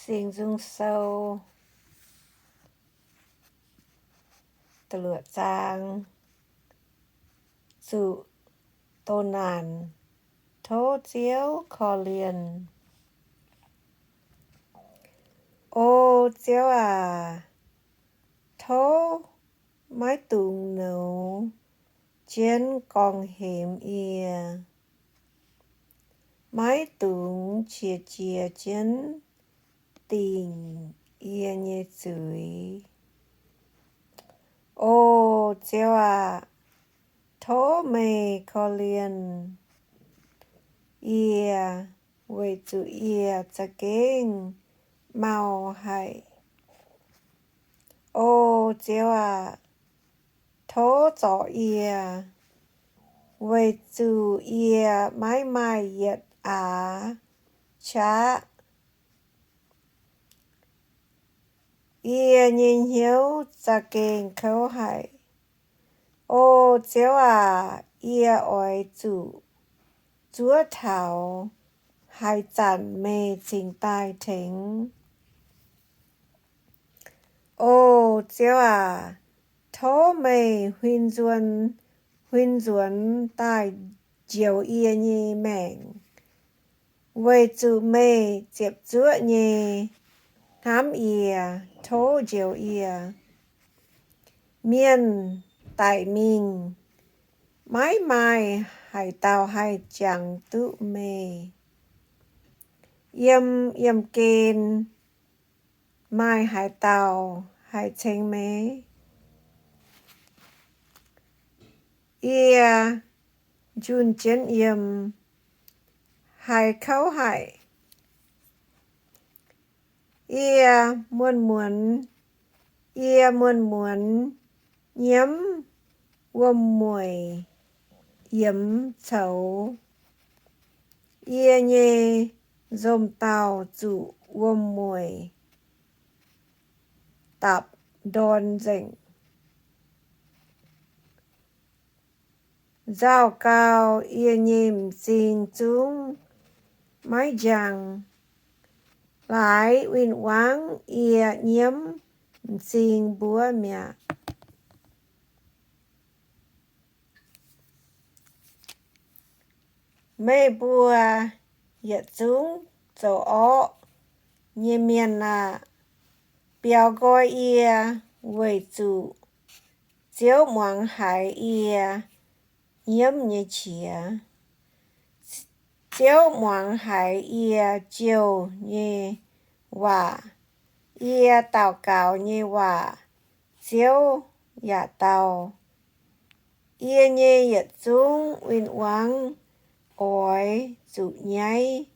Singx Nzung Sou da'luoqc zaang, zuqc doh naanc, tov Ziouv korv-lienh. O Ziouv aac, tov maiv dungx nouz jienv gorngv-hemx yie, maiv dungx qiex jiez jienv dingc yie nyei zuiz. O Ziouv aac, tov meih korv-lienh yie, weic zuqc yie za'gengh mau haic. O Ziouv aac, tov zorc yie, weic zuqc yie maiv maaih yietc aax qaqv. Yie nyei hnyouv za'gengh kouv haic. O Ziouv aac, yie oix zuqc zuov taux haaix zanc meih cingx daaih tengx? O Ziouv aac, tov meih huin nzuonx, huin nzuonx daaih njoux yie nyei maengc. Weic zuqc meih ziepc zuoqv nyei hnamv yie, tov njoux yie. Mienh daic mingh, maiv maaih haaix dauh haih jangx duqv meih. Yiem yiemh gen maaih haaix dauh haih ceng meih? Yie njunh jienv yiem, haiz kouv haic. Yie muonz-muonz, yie muonz-muonz nyiemv wuom-mueic yiemx coux. Yie nyei nzomc dauh zuqc wuom-mueic dapc ndorn nzengc. Nzauh gau, yie nyei m'zing zungv maiv njang. Laaix win-wangv yie nyiemv m'zing mbuov mi'aqv. Meih mbuo yietc zungv zoux orqv nyei mienh aah! Biaux nqoi yie, weic zuqc Ziouv muangx haiz yie nyiemv nyei qiex. Ziouv muangx haiz yie jouh nyei waac, yie daux gaux nyei waac Ziouv yaac dau. Yie nyei yietc zungv win-wangv oix zuqc nyaiv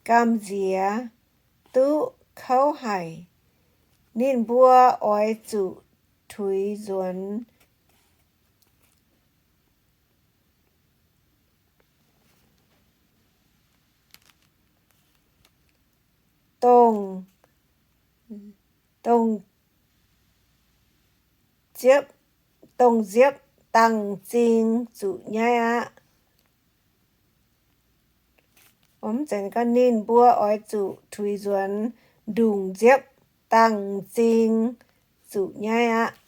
gamh nziex duqv kouv haic. Ninh mbuo oix zuqc tuix nzuonx dongh, dongh nziepv, dongh nziepv dangh m'zing zuqc nyaiv aqv. Ninh mbuo oix zuqc tuix nzuonx ndongc nziepv dangh m'zing zuqc nyaiv aqv.